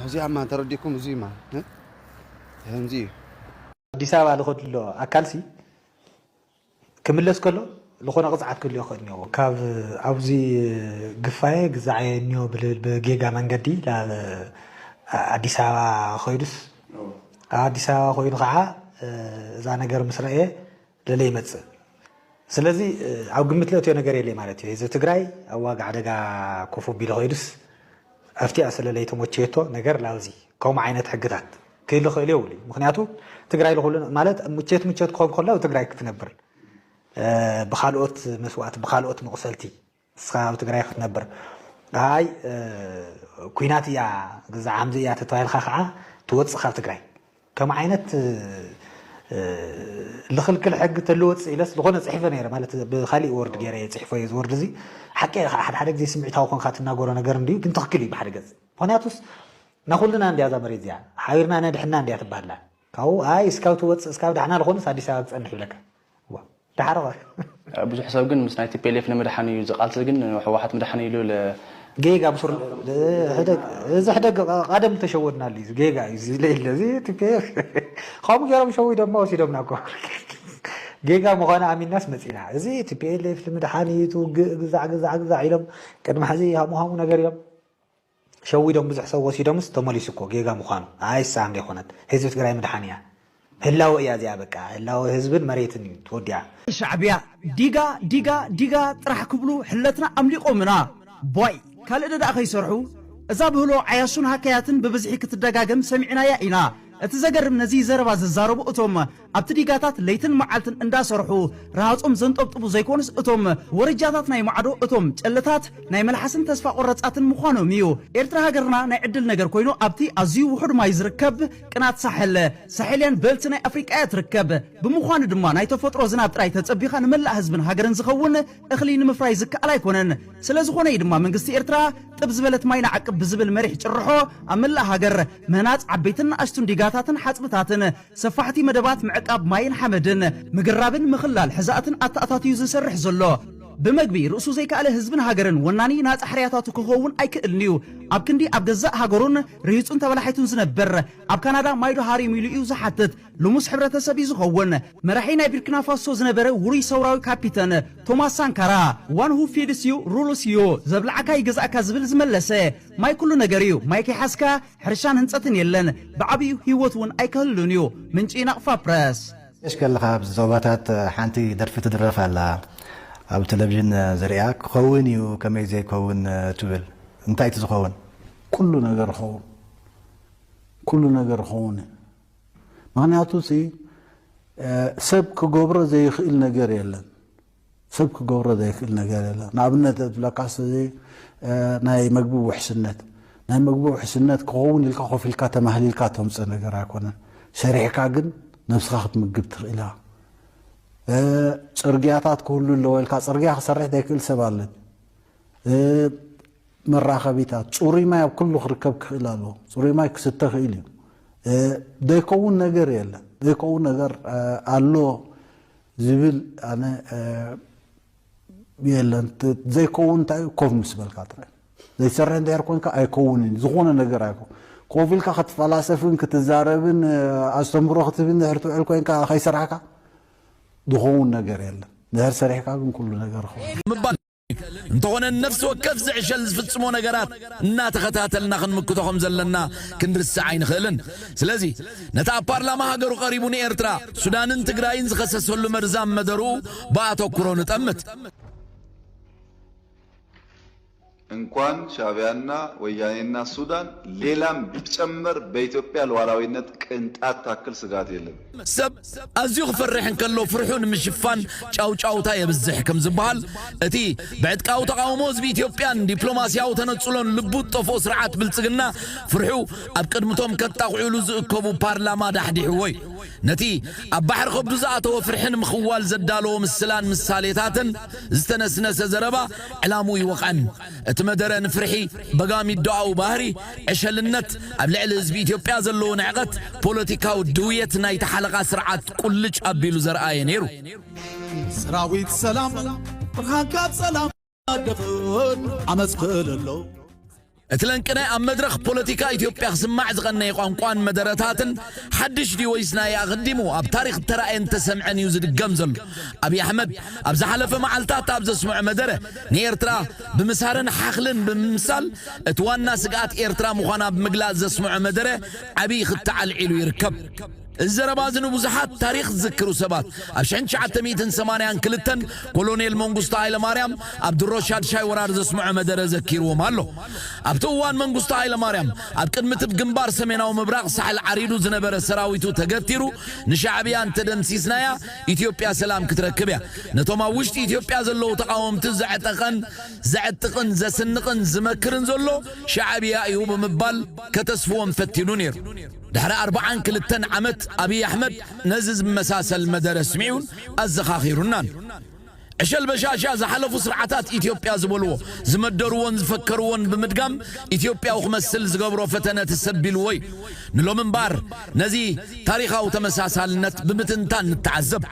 ኣብዚኣማ ተረዲእኩም እዙይማ፣ እ? ከምዚ እዩ። ኣዲስ ኣበባ ልኸድሎ ኣካልሲ ክምለስ ከሎ ዝኾነ ቅፅዓት ክህልዮ ይኽእል እኒኦ። ካብ ኣብዚ ግፋየ ግዛዕየ እኒኦ ብልብል ብጌጋ መንገዲ ናብ ኣዲስ ኣበባ ኸይዱስ ኣብ ኣዲስ ኣበባ ኮይኑ ከዓ እዛ ነገር ምስ ረእየ ለለ ይመፅእ። ስለዚ ኣብ ግምት ለእትዮ ነገር የለ ማለት እዩ። ህዝቢ ትግራይ ኣብ ዋጋ ሓደጋ ኮፍ ኣቢሉ ከይዱስ ኣብቲኣ ስለ ለይተመቸየቶ ነገር ላውዚ ከምኡ ዓይነት ሕግታት ክህሉ ክእል የብሉ እዩ። ምክንያቱ ትግራይ ልኩሉ ማለት ምቸት ምቸት ክኾን ከሎ ኣብ ትግራይ ክትነብር ብካልኦት መስዋእቲ ብካልኦት መቁሰልቲ ንስኻ ኣብ ትግራይ ክትነብር ኣይ ኩናት እያ ግዛ ዓምዚ እያ ተተባሂልካ ከዓ ትወፅእ ካብ ትግራይ ከም ዓይነት ልኽልክል ሕጊ ተልወፅእ ኢለስ ዝኾነ ፅሒፈ ነይረ ማለት ብካሊእ ወርድ ገይረ እየ ፅሒፎ እየ ዝወርድ እዚ ሓቂ እየ ከዓ ሓደ ሓደ ግዜ ስምዒታዊ ኮንካ ትናገሮ ነገር እንድዩ ግን ትኽክል እዩ ብሓደ ገፅ ምክንያቱስ ናኩልና እንድያ እዛ መሬት እዚኣ ሓቢርና ነድሕና እንድያ ትባሃላ ካብኡ ኣይ እስካብ ትወፅእ እስካብ ዳሕና ዝኾነስ ኣዲስ ኣበባ ክፀንሕ ይብለካ ዳሓረ ብዙሕ ሰብ ግን ምስ ናይ ቲፒኤልኤፍ ንምድሓን እዩ ዝቃልሲ ግን ህወሓት ምድሓን ኢሉ ለ ጌጋ ብሱር እዚ ሕደግ ቀደም ተሸወድናሉ እዩ ጌጋ እዩ እዚ ለለ እዚ ቲፒኤልኤፍ ከምኡ ገይሮም ሸዊዶማ ወሲዶምና እኮ ጌጋ ምዃኑ ኣሚናስ መፂና እዚ ቲፒኤልኤፍ ንምድሓን እዩ ትውግእ ግዛዕ ግዛዕ ግዛዕ ኢሎም ቅድሚ ሕዚ ሃሙ ሃሙ ነገር እዮም ሸዊዶም ብዙሕ ሰብ ወሲዶምስ ተመሊሱ እኮ ጌጋ ምዃኑ ኣይሰኣን ዘይኮነት ህዝቢ ትግራይ ምድሓን እያ ህላወ እያ እዚኣ በቃ ህላወ ህዝብን መሬትን እዩ ተወዲኣ ሻዕብያ ዲጋ ዲጋ ዲጋ ጥራሕ ክብሉ ሕለትና ኣምሊቖምና ቦይ ካልእ ደኣ ከይሰርሑ እዛ ብህሎ ዓያሹን ሃከያትን ብብዝሒ ክትደጋገም ሰሚዕናያ ኢና እቲ ዘገርም ነዚ ዘረባ ዝዛረቡ እቶም ኣብቲ ዲጋታት ለይትን መዓልትን እንዳሰርሑ ረሃጾም ዘንጠብጥቡ ዘይኮኑስ እቶም ወረጃታት ናይ ማዕዶ እቶም ጨለታት ናይ መልሓስን ተስፋ ቆረጻትን ምዃኖም እዩ። ኤርትራ ሃገርና ናይ ዕድል ነገር ኮይኑ ኣብቲ ኣዝዩ ውሑድ ማይ ዝርከብ ቅናት ሳሕል ሳሕልያን በልቲ ናይ ኣፍሪቃ እያ ትርከብ። ብምዃኑ ድማ ናይ ተፈጥሮ ዝናብ ጥራይ ተጸቢኻ ንመላእ ህዝብን ሃገርን ዝኸውን እኽሊ ንምፍራይ ዝከኣል ኣይኮነን። ስለ ዝኾነ እዩ ድማ መንግስቲ ኤርትራ ጥብ ዝበለት ማይ ንዓቅብ ብዝብል መሪሕ ጭርሖ ኣብ መላእ ሃገር ምህናጽ ዓበይትን ንኣሽቱን ዲጋታትን ሓጽብታትን ሰፋሕቲ መደባት ምዕቃብ ማይን ሓመድን፣ ምግራብን ምኽላል ሕዛእትን ኣተኣታትዩ ዝሰርሕ ዘሎ። ብመግቢ ርእሱ ዘይከኣለ ህዝብን ሃገርን ወናኒ ናጻ ሕርያታቱ ክኸውን ኣይክእልን እዩ። ኣብ ክንዲ ኣብ ገዛእ ሃገሩን ርሂጹን ተበላሒቱን ዝነብር፣ ኣብ ካናዳ ማይዶ ሃሪም ኢሉ እዩ ዝሓትት። ልሙስ ሕብረተሰብ እዩ ዝኸውን። መራሒ ናይ ቡርኪና ፋሶ ዝነበረ ውሩይ ሰውራዊ ካፒተን ቶማስ ሳንካራ፣ "One who feeds you rules you፣ ዘብልዓካ ይገዛእካ" ዝብል ዝመለሰ፣ "ማይ ኩሉ ነገር እዩ፣ ማይ ከይሓዝካ ሕርሻን ህንጸትን የለን፣ ብዓብዩ ህይወት እውን ኣይክህሉን እዩ።" ምንጪ ናቕፋ ፕረስ። እሽ ከለኻ ኣብዚ ዞባታት ሓንቲ ደርፊ ትድረፍ ኣላ፣ ኣብ ቴሌቪዥን ዝሪኣ። "ክኸውን እዩ፣ ከመይ ዘይከውን?" ትብል። እንታይ እቲ ዝኸውን? ኩሉ ነገር ይኸውን፣ ኩሉ ነገር ይኸውን እዩ። ምኽንያቱ ሲ ሰብ ክገብሮ ዘይኽእል ነገር የለን። ሰብ ክገብሮ ዘይኽእል ነገር የለን። ንኣብነት ዝብለካ ሲ ናይ መግቢ ውሕስነት፣ ናይ መግቢ ውሕስነት ክኸውን ኢልካ ኮፍ ኢልካ ተማህሊልካ ተምፅእ ነገር ኣይኮነን። ሰሪሕካ ግን ነብስኻ ክትምግብ ትኽእል ኢኻ። እ፣ ፅርግያታት ክህሉ ኣለዎ ኢልካ ፅርግያ ክሰርሕ ዘይክእል ሰብ ኣለ። እ፣ መራኸቢታት፣ ፅሩይ ማይ ኣብ ኩሉ ክርከብ ክኽእል ኣለዎ። ፅሩይ ማይ ክስተ ክእል እዩ። እ፣ ዘይከውን ነገር የለን። ዘይከውን ነገር እ፣ ኣሎ ዝብል ኣነ እ፣ የለን። ት-፣ ዘይከውን እንታይ እዩ? ኮፍ ምስ በልካ ጥራይ። ዘይሰርሕ እንድሕር ኮንካ ኣይከውንን እዩ። ዝኾነ ነገር ኣይከውን። ኮፍ ኢልካ ክትፈላሰፍን ክትዛረብን እ፣ ኣስተምህሮ ክትህብን እንድሕር ትውዕል ኮንካ ከይሰራሕካ ዝኸውን ነገር የለን። እንድሕር ሰሪሕካ ግን ኩሉ ነገር ይኸውን። ምባል እንተኾነ፣ ነፍሲ ወከፍ ዝዕሸል ዝፍጽሞ ነገራት እናተኸታተልና ክንምክቶ ከም ዘለና ክንርስዕ ኣይንኽእልን። ስለዚ ነቲ ኣብ ፓርላማ ሃገሩ ቀሪቡ ንኤርትራ፣ ሱዳንን ትግራይን ዝኸሰሰሉ መርዛም መደርኡ ብኣተኩሮ ንጠምት። እንኳን ሻዕቢያና ወያኔና ሱዳን፣ ሌላም ቢጨመር በኢትዮጵያ ሉዓላዊነት ቅንጣት ታክል ስጋት የለም። ሰብ ኣዝዩ ክፈርሕ እንከሎ፣ ፍርሑ ንምሽፋን ጫውጫውታ የብዝሕ ከም ዝበሃል፣ እቲ ብዕጥቃዊ ተቓውሞ ህዝቢ ኢትዮጵያን ዲፕሎማስያዊ ተነጽሎን ልቡ ዝጠፍኦ ስርዓት ብልጽግና፣ ፍርሑ ኣብ ቅድሚቶም ከጣቕዑሉ ዝእከቡ ፓርላማ ዳሕዲሕዎ እዩ። ነቲ ኣብ ባሕሪ ከብዱ ዝኣተወ ፍርሒ ንምኽዋል ዘዳለዎ ምስላን ምሳሌታትን ዝተነስነሰ ዘረባ ዕላምኡ ይወቕዐን። እቲ መደረ ንፍርሒ፣ በጋሚዶኣዊ ባህሪ፣ ዕሸልነት፣ ኣብ ልዕሊ ህዝቢ ኢትዮጵያ ዘለዎ ንዕቐት፣ ፖለቲካዊ ድውየት ናይቲ ሓለቓ ስርዓት ቁልጭ ኣቢሉ ዘርኣየ ነይሩ። ሰራዊት ሰላም ብርሃንካ ሰላም ደፍን ዓመፅ ክእልሎ። እቲ ለንቅነ ኣብ መድረኽ ፖለቲካ ኢትዮጵያ ክስማዕ ዝቐነየ ቋንቋን መደረታትን ሓድሽ ድዩ ወይስ ናይ ኣቐዲሙ ኣብ ታሪኽ እተራእየን እተሰምዐን እዩ ዝድገም ዘሎ። ኣብይ ኣሕመድ ኣብ ዝሓለፈ መዓልታት ኣብ ዘስምዖ መደረ፣ ንኤርትራ ብምሳርን ሓኽልን ብምምሳል፣ እቲ ዋና ስግኣት ኤርትራ ምዃና ብምግላጽ ዘስምዖ መደረ ዓብዪ ክትዕ ኣልዒሉ ይርከብ። እዚ ዘረባ እዚ ንብዙሓት ታሪኽ ዝዝክሩ ሰባት፣ ኣብ ሽሕን ትሽዓተ ሚእትን ሰማንያን ክልተን ኮሎኔል መንግስቱ ሃይለማርያም ኣብ ድሮ ሻድሻይ ወራር ዘስምዖ መደረ ዘኪርዎም ኣሎ። ኣብቲ እዋን መንግስቱ ሃይለማርያም ኣብ ቅድሚ እቲ ብግንባር ሰሜናዊ ምብራቕ ሳሕል ዓሪዱ ዝነበረ ሰራዊቱ ተገቲሩ ንሻዕብያ እንተደምሲስናያ ኢትዮጵያ ሰላም ክትረክብ እያ። ነቶም ኣብ ውሽጢ ኢትዮጵያ ዘለዉ ተቓወምቲ ዘዕጠቐን ዘዕጥቕን ዘስንቕን ዝመክርን ዘሎ ሻዕብያ እዩ ብምባል ከተስፍዎም ፈቲኑ ነይሩ። ድሕሪ ኣርብዓን ክልተን ዓመት ኣብይ ኣሕመድ ነዚ ዝመሳሰል መደረ ኣስሚዑን ኣዘኻኺሩናን። ዕሸል በሻሻ ዝሓለፉ ስርዓታት ኢትዮጵያ ዝበልዎ፣ ዝመደርዎን ዝፈከርዎን ብምድጋም ኢትዮጵያዊ ክመስል ዝገብሮ ፈተነ ተሰቢልዎ እዩ። ንሎሚ እምበኣር ነዚ ታሪኻዊ ተመሳሳልነት ብምትንታን ንተዓዘብ።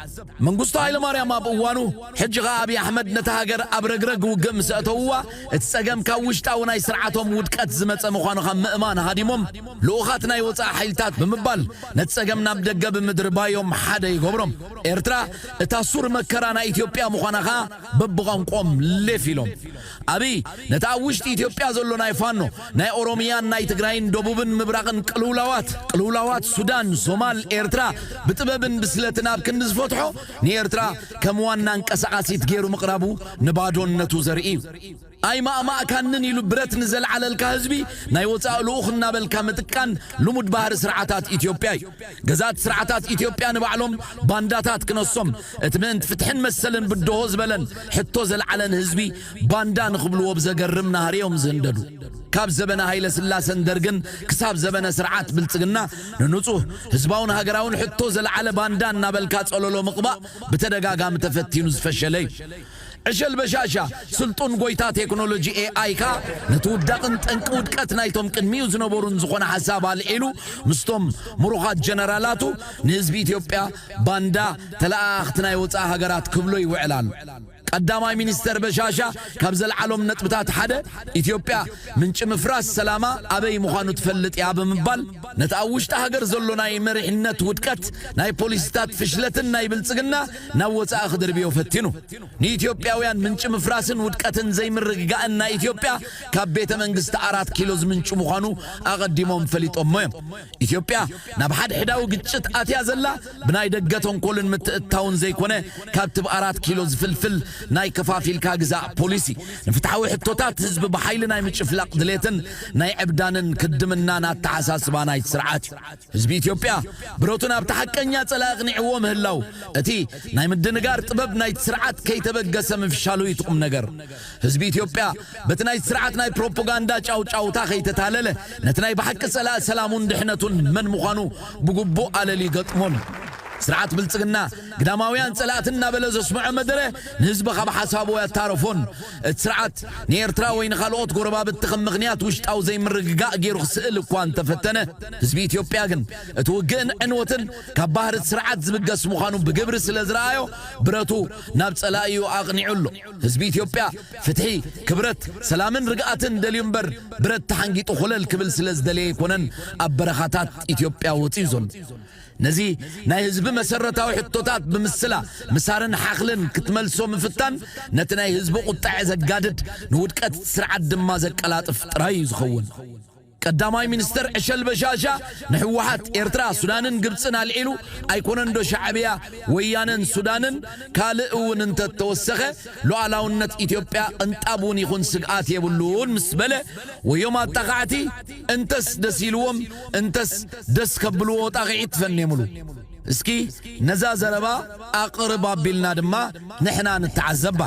መንግስቱ ሃይለማርያም ኣብ እዋኑ፣ ሕጂ ኸኣ ኣብይ ኣሕመድ ነታ ሃገር ኣብ ረግረግ ውግእ ምስ ኣእተውዋ፣ እቲ ጸገም ካብ ውሽጣዊ ናይ ስርዓቶም ውድቀት ዝመጸ ምዃኑ ካብ ምእማን ሃዲሞም፣ ልኡኻት ናይ ወጻኢ ሓይልታት ብምባል ነቲ ጸገም ናብ ደገ ብምድርባዮም ሓደ ይገብሮም። ኤርትራ እታ ሱር መከራ ናይ ኢትዮጵያ ምዃና ኸኣ በብቋንቋኦም ሌፍ ኢሎም። ኣብይ ነቲ ኣብ ውሽጢ ኢትዮጵያ ዘሎ ናይ ፋኖ፣ ናይ ኦሮምያን ናይ ትግራይን ደቡብን ምብራቕን ቅልውላዋት፣ ቅልውላዋት ሱዳን፣ ሶማል፣ ኤርትራ ብጥበብን ብስለትን ኣብ ክንዲ ዝፈትሖ፣ ንኤርትራ ከም ዋና ኣንቀሳቓሲት ገይሩ ምቕራቡ ንባዶነቱ ዘርኢ እዩ። ኣይማእማእካንን ኢሉ ብረት ንዘልዓለልካ ህዝቢ ናይ ወጻኢ ልኡኽ እናበልካ ምጥቃን ልሙድ ባህሪ ስርዓታት ኢትዮጵያ እዩ። ገዛእቲ ስርዓታት ኢትዮጵያ ንባዕሎም ባንዳታት ክነሶም፣ እቲ ምእንቲ ፍትሕን መሰልን ብድሆ ዝበለን ሕቶ ዘልዓለን ህዝቢ ባንዳ ንኽብልዎ ብዘገርም ናህሪ እዮም ዝህንደዱ። ካብ ዘበነ ሃይለ ስላሰን ደርግን ክሳብ ዘበነ ስርዓት ብልጽግና ንንጹህ ህዝባውን ሃገራውን ሕቶ ዘልዓለ ባንዳ እናበልካ ጸለሎ ምቕባእ ብተደጋጋሚ ተፈቲኑ ዝፈሸለ እዩ። ዕሸል በሻሻ፣ ስልጡን ጎይታ ቴክኖሎጂ ኤኣይ ከኣ ነቲ ውዳቕን ጠንቂ ውድቀት ናይቶም ቅድሚኡ ዝነበሩን ዝኾነ ሓሳብ ኣልዒሉ፣ ምስቶም ምሩኻት ጀነራላቱ ንህዝቢ ኢትዮጵያ ባንዳ፣ ተለኣኣኽቲ ናይ ወጻኢ ሃገራት ክብሎ ይውዕል ኣሎ። ቀዳማይ ሚኒስተር በሻሻ ካብ ዘልዓሎም ነጥብታት ሓደ፣ ኢትዮጵያ ምንጪ ምፍራስ ሰላማ ኣበይ ምዃኑ ትፈልጥ እያ ብምባል፣ ነቲ ኣብ ውሽጢ ሃገር ዘሎ ናይ መሪሕነት ውድቀት፣ ናይ ፖሊሲታት ፍሽለትን ናይ ብልጽግና ናብ ወጻኢ ክድርብዮ ፈቲኑ። ንኢትዮጵያውያን ምንጪ ምፍራስን ውድቀትን ዘይምርግጋእን ናይ ኢትዮጵያ ካብ ቤተ መንግስቲ ኣራት ኪሎ ዝምንጩ ምዃኑ ኣቐዲሞም ፈሊጦሞ እዮም። ኢትዮጵያ ናብ ሓድሕዳዊ ግጭት ኣትያ ዘላ ብናይ ደገ ተንኮልን ምትእትታውን ዘይኮነ፣ ካብቲ ብ ኣራት ኪሎ ዝፍልፍል ናይ ከፋፊልካ ግዛእ ፖሊሲ፣ ንፍትሓዊ ሕቶታት ህዝቢ ብሓይሊ ናይ ምጭፍላቕ ድሌትን ናይ ዕብዳንን ክድምናን ኣተሓሳስባ ናይቲ ስርዓት እዩ። ህዝቢ ኢትዮጵያ ብረቱ ናብቲ ሓቀኛ ጸላኢ ኣቕኒዕዎ ምህላው፣ እቲ ናይ ምድንጋር ጥበብ ናይቲ ስርዓት ከይተበገሰ ምፍሻሉ እዩ እቲ ቁም ነገር። ህዝቢ ኢትዮጵያ በቲ ናይቲ ስርዓት ናይ ፕሮፓጋንዳ ጫውጫውታ ከይተታለለ፣ ነቲ ናይ ብሓቂ ጸላኢ ሰላሙን ድሕነቱን መን ምዃኑ ብግቡእ ኣለልዩ ገጥሞን። ስርዓት ብልጽግና ግዳማውያን ጸላእቲ እናበለ ዘስምዖ መደረ፣ ንህዝቢ ካብ ሓሳቡ ኣያታረፎን። እቲ ስርዓት ንኤርትራ ወይ ንኻልኦት ጎረባብቲ ከም ምኽንያት ውሽጣዊ ዘይምርግጋእ ገይሩ ክስእል እኳ እንተፈተነ፣ ህዝቢ ኢትዮጵያ ግን እቲ ውግእን ዕንወትን ካብ ባህሪ እቲ ስርዓት ዝብገስ ምዃኑ ብግብሪ ስለ ዝረኣዮ፣ ብረቱ ናብ ጸላኢኡ ኣቕኒዑ ኣሎ። ህዝቢ ኢትዮጵያ ፍትሒ፣ ክብረት፣ ሰላምን ርግኣትን ደልዩ እምበር፣ ብረት ተሓንጊጡ ኮለል ክብል ስለ ዝደለየ ኣይኮነን ኣብ በረኻታት ኢትዮጵያ ወጺኡ ዘሎ። ነዚ ናይ ህዝቢ መሰረታዊ ሕቶታት ብምስላ፣ ምሳርን ሓኽልን ክትመልሶ ምፍታን፣ ነቲ ናይ ህዝቢ ቁጥዐ ዘጋድድ፣ ንውድቀት ስርዓት ድማ ዘቀላጥፍ ጥራይ እዩ ዝኸውን። ቀዳማይ ሚኒስተር ዕሸል በሻሻ ንህወሓት፣ ኤርትራ፣ ሱዳንን ግብጽን ኣልዒሉ፣ ኣይኮነን ዶ ሻዕብያ፣ ወያነን ሱዳንን፣ ካልእ እውን እንተተወሰኸ፣ ሉዓላውነት ኢትዮጵያ ቅንጣብ እውን ይኹን ስግኣት የብሉን ምስ በለ፣ ወዮም ኣጣቓዕቲ እንተስ ደስ ኢልዎም፣ እንተስ ደስ ከብልዎ ጣቕዒት ፈኔሙሉ። እስኪ ነዛ ዘረባ ኣቕርብ ኣቢልና ድማ ንሕና ንተዓዘባ።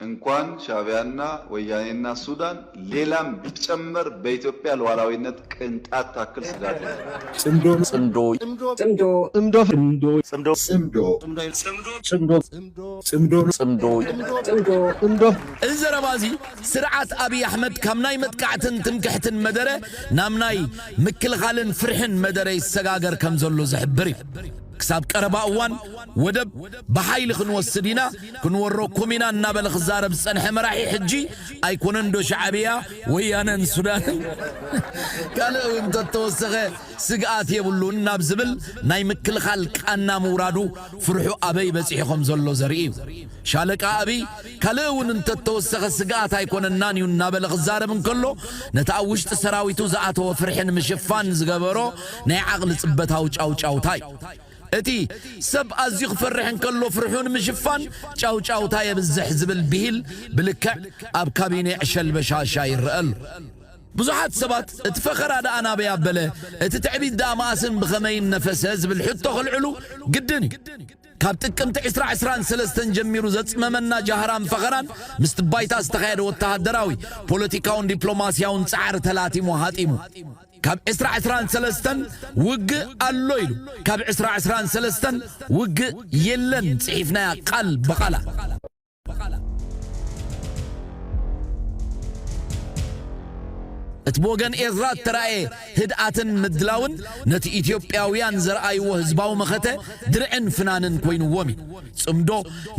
እንኳን ሻዕቢያና ወያኔና ሱዳን፣ ሌላም ቢጨመር በኢትዮጵያ ሉዓላዊነት ቅንጣት ታክል ስጋት የለም። ጽምዶ ጽምዶ ጽምዶ ጽምዶ ጽምዶ ጽምዶ ጽምዶ ጽምዶ እዚ ዘረባ እዚ ስርዓት ኣብይ ኣሕመድ ካብ ናይ መጥቃዕትን ትምክሕትን መደረ ናብ ናይ ምክልኻልን ፍርሕን መደረ ይሰጋገር ከም ዘሎ ዝሕብር እዩ። ክሳብ ቀረባ እዋን ወደብ ብሓይሊ ክንወስድ ኢና፣ ክንወረኩም ኢና እናበለ ክዛረብ ዝጸንሐ መራሒ ሕጂ ኣይኮነን ዶ ሻዕብያ፣ ወያነን ሱዳንን ካልእ እውን እንተተወሰኸ ስግኣት የብሉን ናብ ዝብል ናይ ምክልኻል ቃና ምውራዱ ፍርሑ ኣበይ በጺሑ ከም ዘሎ ዘርኢ እዩ። ሻለቃ ኣብይ ካልእ እውን እንተተወሰኸ ስግኣት ኣይኮነናን እዩ እናበለ ክዛረብ እንከሎ ነቲ ኣብ ውሽጢ ሰራዊቱ ዝኣተወ ፍርሒ ንምሽፋን ዝገበሮ ናይ ዓቕሊ ጽበታዊ ጫውጫውታ እዩ። እቲ ሰብ ኣዝዩ ክፈርሕ እንከሎ ፍርሑ ንምሽፋን ጫውጫውታ የብዝሕ ዝብል ብሂል ብልክዕ ኣብ ካቢነ ዕሸል በሻሻ ይረአ ኣሎ። ብዙሓት ሰባት እቲ ፈኸራ ደኣ ናበይ ኣበለ፣ እቲ ትዕቢት ደኣ መኣስን ብኸመይን ነፈሰ ዝብል ሕቶ ከልዕሉ ግድን እዩ። ካብ ጥቅምቲ ዕስራ ዕስራን ሰለስተን ጀሚሩ ዘጽመመና ጃህራን ፈኸራን ምስቲ ባይታ ዝተኻየደ ወተሃደራዊ፣ ፖለቲካውን ዲፕሎማስያውን ጻዕሪ ተላቲሙ ሃጢሙ። ካብ ዕስራ ዕስራን ሰለስተን ውግእ ኣሎ ኢሉ፣ ካብ ዕስራ ዕስራን ሰለስተን ውግእ የለን ጽሒፍናያ ቃል ብቓላ። እቲ ብወገን ኤርትራ እተራእየ ህድኣትን ምድላውን ነቲ ኢትዮጵያውያን ዘርኣይዎ ህዝባዊ መኸተ ድርዕን ፍናንን ኮይንዎም እዩ። ጽምዶ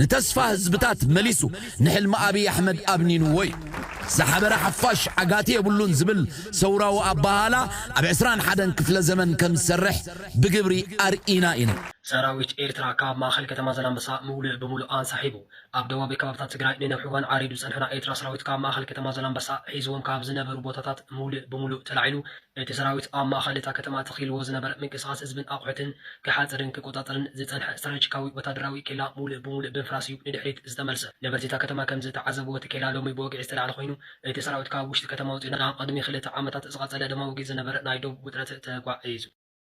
ንተስፋ ህዝብታት መሊሱ ንሕልሚ ኣብይ ኣሕመድ ኣብኒንዎ እዩ። ዝሓበረ ሓፋሽ ዓጋቲ የብሉን ዝብል ሰውራዊ ኣበሃህላ ኣብ ዕስራን ሓደን ክፍለ ዘመን ከም ዝሰርሕ ብግብሪ ኣርኢና ኢና። ሰራዊት ኤርትራ ካብ ማእኸል ከተማ ዛላምበሳ ምውልእ ብምሉእ ኣንሳሒቡ ኣብ ደቡባዊ ከባብታት ትግራይ ንነዊሕ እዋን ዓሪዱ ዝጸንሐ ናይ ኤርትራ ሰራዊት ካብ ማእኸል ከተማ ዛላምበሳ ሒዝዎም ካብ ዝነበሩ ቦታታት ምውልእ ብምሉእ ተላዒሉ። እቲ ሰራዊት ኣብ ማእኸል እታ ከተማ ተኺልዎ ዝነበረ ምንቅስቓስ ህዝብን ኣቑሑትን ክሓጽርን ክቆጻጸርን ዝጸንሐ ስትራቴጂካዊ ወታደራዊ ኬላ ምውልእ ብምውልእ ብምፍራስ እዩ ንድሕሪት ዝተመልሰ። ነበርቲ እታ ከተማ ከም ዝተዓዘብዎ እቲ ኬላ ሎሚ ብወግዒ ዝተላዕለ ኮይኑ እቲ ሰራዊት ካብ ውሽጢ ከተማ ወጺኡ ናብ ቅድሚ ክልተ ዓመታት ዝቐጸለ ደማዊ ውግእ ዝነበረ ናይ ዶብ ውጥረት ተጓዒዙ።